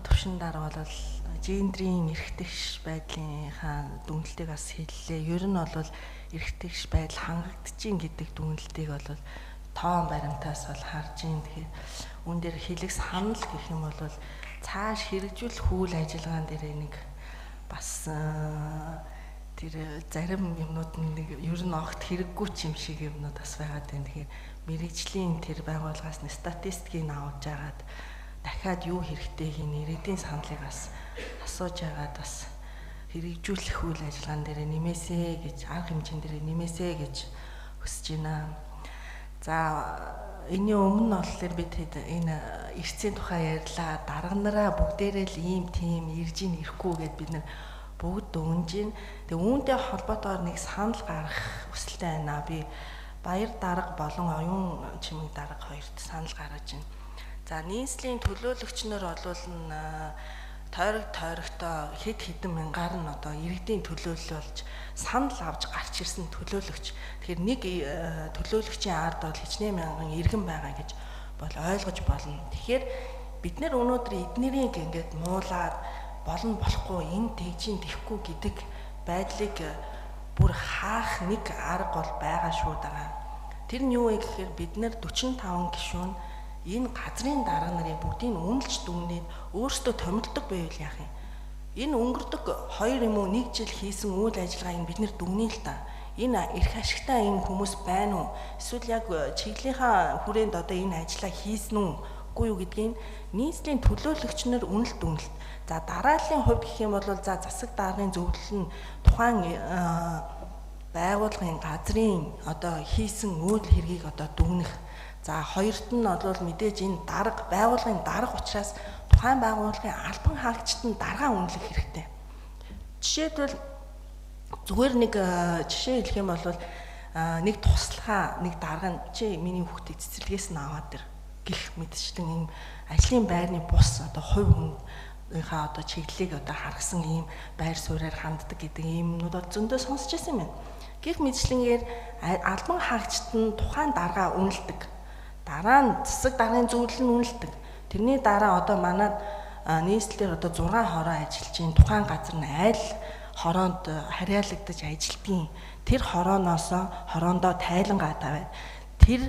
төвшин дарга бол гендрийн эрхтгш байдлынхаа дүгнэлтийг бас хэллээ. Ер нь бол эрхтгш байдал хангагдчихээн гэдэг дүгнэлтийг бол тоон баримтаас бол харж байна. Тэгэхээр үүн дээр хэлэх санал гэх юм бол цааш хэрэгжүүлэх үйл ажиллагаан дээр нэг бас тэр зарим юмнууд нэг ер нь огт хэрэггүй ч юм шиг юмнууд бас байгаад байна. Тэгэхээр мэргэжлийн тэр байгууллагаас нь статистикийг авч агаад дахиад юу хэрэгтэйг нь иргэдийн саналыг бас асууж агаад бас хэрэгжүүлэх үйл ажиллагаан дээр нэмээсэ гэж, арга хэмжээн дээр нэмээсэ гэж хүсэж байна. За энэний өмнө нь болохоор бид хэд энэ эрцийн тухай ярьлаа. Дарга нараа бүгдээрээ л ийм тийм ирж ийн ирэхгүй гэд бид нар бүгд дүнж гин. Тэгээ үүнтэй холбоотойгоор нэг санал гаргах хүсэлтэй байна. Би баяр дарга болон оюун чимэг дарга хоёрт санал гаргаж байна. За нийслэлийн төлөөлөгчнөр болвол нь тойрог тойрогтой хэд хэдэн мянгаар нь одоо иргэдийн төлөөлөл болж санал авч гарч ирсэн төлөөлөгч. Тэгэхээр нэг төлөөлөгчийн ард бол хичнээн мянган иргэн байгаа гэж бол ойлгож болно. Тэгэхээр бид нэр өнөөдөр эднэрийг ингээд муулаад болно болохгүй энэ тэгжин тэхгүй гэдэг байдлыг бүр хаах нэг арга бол байгаа шүү дээ. Тэр нь юу вэ гэхээр бид нэр 45 гишүүн энэ газрын дарга нарын бүгдийг үнэлж дүгнээд өөрсдөө томилдог байвал яах юм? Энэ өнгөрдөг 2 юм уу 1 жил хийсэн үйл ажиллагааг бид нэр дүгнэе л та. Энэ эрх ашигтай энэ хүмүүс байна уу? Эсвэл яг чиглэлийнхаа хүрээнд одоо энэ ажлаа хийсэн үү? Үгүй юу гэдгийг нийслэлийн төлөөлөгч нар үнэлт дүгнэлт. За дарааллын хувьд гэх юм бол за засаг даргын зөвлөл нь тухайн байгууллагын газрын одоо хийсэн үйл хэргийг одоо дүгнэх. За хоёрт нь бол мэдээж энэ дарга байгууллагын дарга учраас тухайн байгууллагын албан хаагчид нь даргаа үнэлэх хэрэгтэй. Жишээлбэл зүгээр нэг жишээ хэлэх юм бол нэг туслахаа нэг дарга нь чи миний хүүхдийг цэцэрлэгээс нь аваад ир гэх мэтчилэн ийм ажлын байрны бус одоо хувь хүнийхээ одоо чиглэлийг одоо харгасан ийм байр суурьаар ханддаг гэдэг ийм юмнууд бол зөндөө сонсч байсан юм байна. Гэх мэтчлэнгээр албан хаагчид нь тухайн даргаа үнэлдэг. Дараа нь засаг даргын зөвлөл нь үнэлдэг. Тэрний дараа одоо манай нийслэлээр одоо 6 хороо ажиллаж байна. Тухайн газар нь аль хороонд харьяалагдаж ажилтгийн тэр хорооноосоо хороондоо тайлангаа тавиад тэр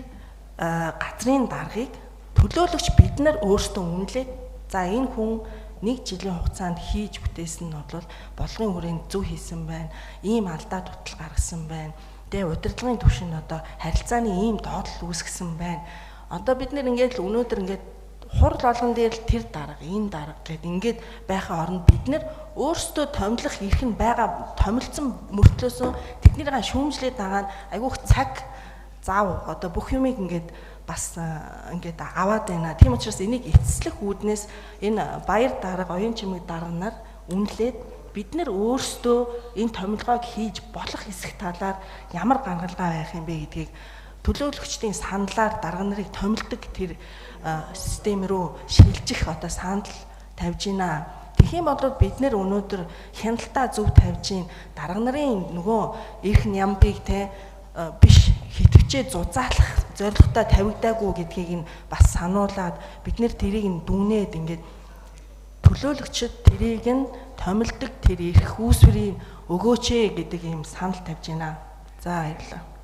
газрын даргыг төлөөлөгч бид нар өөрсдөө үнэлээд за энэ хүн нэг жилийн хугацаанд хийж бүтээсэн нь бол бодлогын хүрээнд зөв хийсэн байна. Ийм алдаа дутал гаргасан байна. Тэгээ удирдлагын түвшинд одоо харилцааны ийм доотлол үүсгэсэн байна. Одоо бид нэр ингээд л өнөөдөр ингээд хурал болгон дээр л тэр дарга, энэ дарга гэд ингээд байхын оронд бид нэр өөрсдөө томилох эрх нь байгаа томилсон мөртлөөсөө тэднийгээ шүүмжлээд байгаа нь айгүйх цаг зав одоо бүх юмыг ингээд бас ингээд аваад байна. Тийм учраас энийг эцэслэх үүднээс энэ баяр дарга, оюун чимэг дарга нар үнэлээд бид нэр өөрсдөө энэ томилгоог хийж болох хэсэг талаар ямар гаргалгаа байх юм бэ гэдгийг төлөөлөгчдийн саналаар дарга нарыг томилдог тэр систем рүү шилжих одоо санал тавьж байна. Тэгэх юм бол бид нэр өнөөдөр хяналтаа зөв тавьж гин дарга нарын нөгөө эрх нямбыг те биш хитвчээ зузаалах зорилготой тавигдаагүй гэдгийг нь бас сануулад бид нэр тэрийг нь дүнээд ингээд төлөөлөгчд тэрийг нь томилдог тэр эрх үүсвэрийг өгөөч гэдэг ийм санал тавьж байна. За баярлалаа.